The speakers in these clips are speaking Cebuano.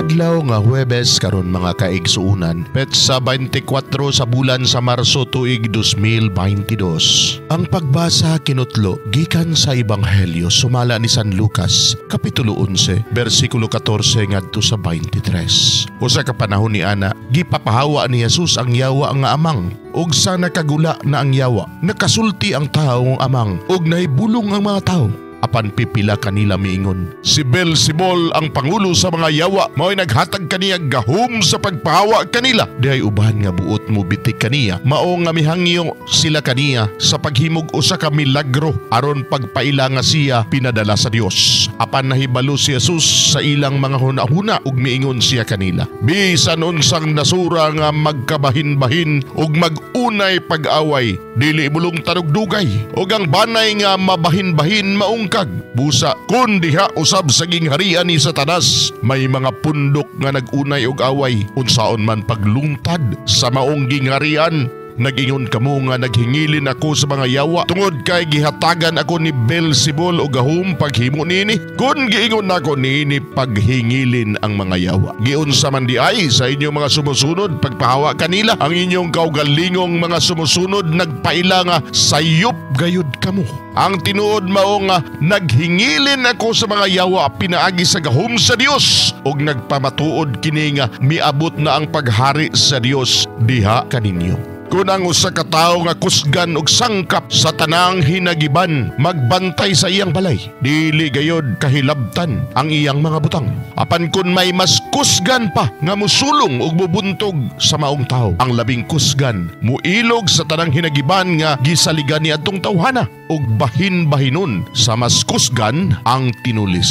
Adlaw nga Huwebes karon, mga kaigsuunan, petsa 24 sa bulan sa Marso, tuig 2022. Ang pagbasa kinutlo gikan sa Ebanghelyo sumala ni San Lucas, kapitulo 11, bersikulo 14 ngadto sa 23. Usa ka panahon ni ana, gipapahawa ni Jesus ang yawa nga amang, ug sa nakagula na ang yawa, nakasulti ang tawo amang ug nahibulong ang mga tawo. Apan pipila kanila miingon, "Si Beelzebul, ang pangulo sa mga yawa, mao'y naghatag kaniya gahom sa pagpahawa kanila." Dihay uban nga buot mo bitik kaniya, mao nga mihangyo sila kaniya sa paghimog usa ka milagro aron pagpaila nga siya pinadala sa Dios. Apan nahibalo si Jesus sa ilang mga hunahuna ug miingon siya kanila, "Bisan unsang nasura nga magkabahin-bahin ug mag-unay pag-away, dili mulungtad og dugay, ug ang banay nga mabahin-bahin maungkag. Busa kun diha usab sa gingharian ni Satanas may mga pundok nga nag-unay og away, unsaon man paglungtad sa maong gingharian? Nag-ingon kamo nga naghingilin ako sa mga yawa tungod kay gihatagan ako ni Beelzebul og gahom paghimo niini. Kun giingon nako niini paghingilin ang mga yawa, giunsa man diay sa inyong mga sumusunod pagpahawa kanila? Ang inyong kaugalingong mga sumusunod nagpaila nga sayop gayud kamo. Ang tinuod mao nga naghingilin ako sa mga yawa pinaagi sa gahom sa Dios, ug nagpamatuod kini nga miabot na ang paghari sa Dios diha kaninyo. Kung ang usa ka tawo nga kusgan og sangkap sa tanang hinagiban magbantay sa iyang balay, dili gayod kahilabtan ang iyang mga butang. Apan kun may mas kusgan pa nga musulong ug mubuntog sa maong tawo, ang labing kusgan muilog sa tanang hinagiban nga gisaligan ni adtong tawhana, ug bahin-bahinon sa mas kusgan ang tinulis.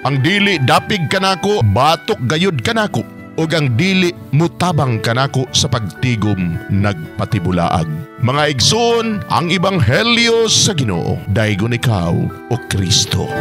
Ang dili dapig kanako, batok gayud kanako, ug ang dili mutabang kanako sa pagtigom, nagpatibulaag." Mga igsoon, ang ebanghelyo sa Ginoo. Daygon ikaw, o Kristo.